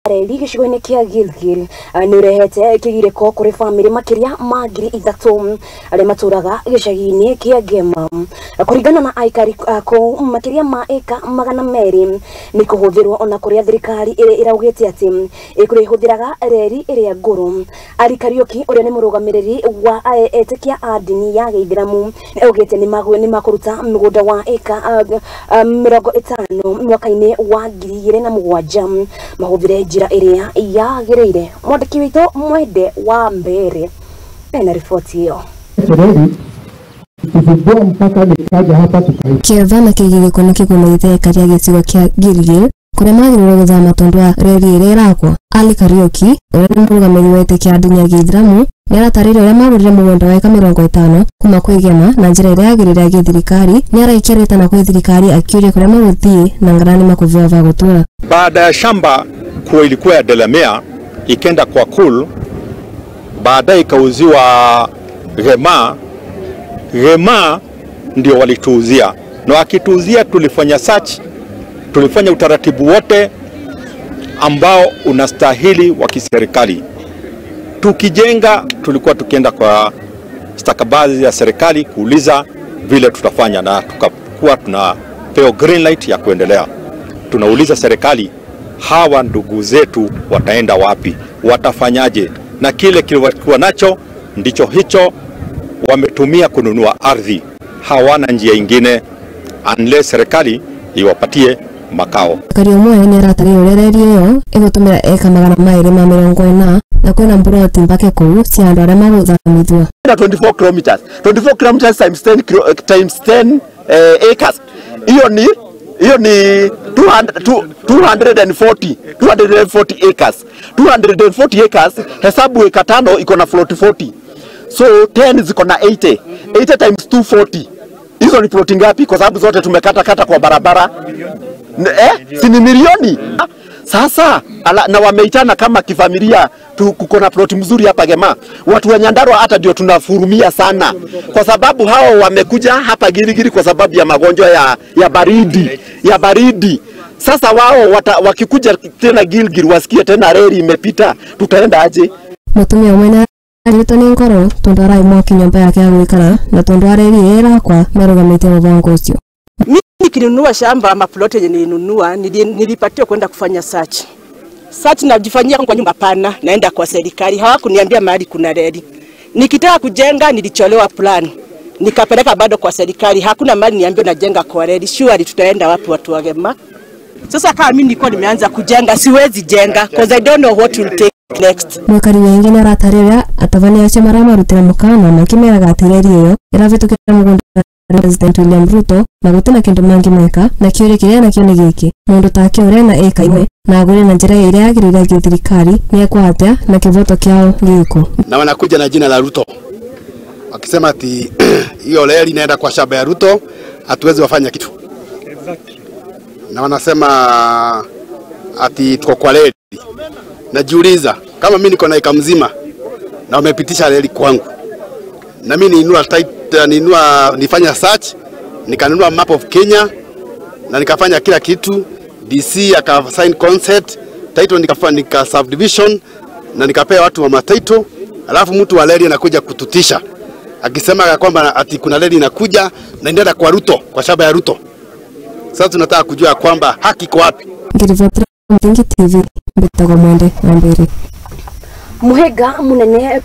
Reri gĩcigo-inĩ kĩa Gilgil nĩ ũrehete kĩgirĩko kũrĩ bamĩrĩ makĩria ma 3,000 arĩa matũraga gĩcagi-inĩ kĩa Gema. Kũringana na aikari a kũu, makĩria ma ĩka 200 nĩ kũhũthĩrwo ona kũrĩa thirikari ĩraugĩte atĩ ĩkũrĩhũthĩraga reri ĩrĩa ngũrũ. Ali Kariuki ũrĩa nĩ mũrũgamĩrĩri wa etĩkia a ndini ya Gĩithĩramu augĩte nĩ makũruta mũgũnda wa ĩka 50 mwaka-inĩ wa 2007 mahũthĩre njĩra ĩrĩa yagĩrĩire. Mwandĩki witũ Mwende wa Mbere ena riboti ĩyo. Kĩeva na kĩgirĩko nĩ kĩgũmĩrĩte aikari a gĩcigo kĩa Gilgil kũrĩa magĩrĩirwo gũthama tondũ wa reri ĩrĩa ĩrakwo. Ali Kariuki ũrĩa nĩ mũrũgamĩrĩri wa etĩkia a ndini ya Gĩithĩramu nĩaratarĩria ũrĩa magũrire mũgũnda wa ĩka 50 kuma kwĩ Gema na njĩra ĩrĩa yagĩrĩire ya gĩthirikari. Nĩaraikia rĩtana kwĩ thirikari akĩũria kũrĩa magũthiĩ na ngara nĩ makũheo va gũtũra. Baada ya shamba kuwa ilikuwa ya Delamere ikenda kwa Kul, baadaye ikauziwa Gema. Gema ndio walituuzia, na wakituuzia tulifanya search, tulifanya utaratibu wote ambao unastahili wa kiserikali. Tukijenga tulikuwa tukienda kwa stakabadhi ya serikali kuuliza vile tutafanya, na tukakuwa tunapewa green light ya kuendelea. Tunauliza serikali, hawa ndugu zetu wataenda wapi, watafanyaje? Na kile kilikuwa nacho ndicho hicho wametumia kununua ardhi. Hawana njia ingine unless serikali iwapatie makao. Mũikari ũmwe nĩaratarĩria ũrĩa reri ĩyo ĩgũtũmĩra eka 240 na kwĩna mburoti mbake kũu cia andũ arĩa magũthamithio. 24 kilometers, 24 kilometers times 10 times 10 acres. Hiyo ni 240 acres. 240 acres, hesabu eka 5 iko na 40. So 10 ziko na 80. 80 times 240. Hizo ni ploti ngapi? Kwa sababu zote tumekata kata kwa barabara. Si ni milioni. Sasa na wameitana kama kifamilia, kuko na ploti mzuri hapa Gema. Watu wa Nyandarua hata ndio tunafurumia sana, kwa sababu hao wamekuja hapa Gilgil kwa sababu ya magonjwa ya baridi, ya baridi. Sasa wao wakikuja tena Gilgil wasikie tena reli imepita, tutaenda aje? Mutumia ũmwe nĩarĩtwo nĩ ngoro tondũ arai mwaki nyũmba yake ya gũikara na tondũ wa reri ĩrĩa ĩrakwa marũgamĩtie mũbango ũcio. Mimi nikinunua shamba ama plot yenye nilinunua, nilipatiwa kwenda kufanya search. Search najifanyia kwa nyumba pana, naenda kwa serikali, hawakuniambia mahali kuna reli. Nikitaka kujenga nilicholewa plan. Nikapeleka bado kwa serikali, hakuna mahali niambiwa najenga kwa reli. Surely tutaenda wapi watu wa Gema? Sasa kama mimi nilikuwa nimeanza kujenga, siwezi jenga because I don't know what will take next. Mũikari wengĩ nĩaratarĩria atabania acio maramarutĩra mũkana makĩmeraga atĩ reri ĩyo ĩrahĩtũkĩra mũgũnda President William Ruto na gũtirĩ kĩndũ mangĩmwĩka, na kĩũria kĩrĩa nakĩo nĩ gĩkĩ: mũndũ take ũrĩa ena ĩka 1 na agũre na njĩra ĩrĩa yagĩrĩire ya gĩthirikari nĩekwo atĩa na kĩvoto kĩao gĩkũ? Na wanakuja na jina la Ruto wakisema ati hiyo reli inaenda kwa shamba ya Ruto, hatuwezi wafanya kitu. Exactly. Na wanasema ati tuko kwa reli. Najiuliza kama mimi niko na eka mzima na wamepitisha reli kwangu, na mimi niinua nifanya search, nikanunua map of Kenya na nikafanya kila kitu, DC aka sign consent title, nikafanya nika subdivision na nikapea watu wa matitle, alafu mtu wa reli anakuja kututisha akisema kwamba ati kuna reli inakuja na inaenda kwa Ruto, kwa shamba ya Ruto. Sasa tunataka kujua kwamba haki iko wapi. Mtingi TV, Mbetago Mwende wa Mbere. Muhega munene.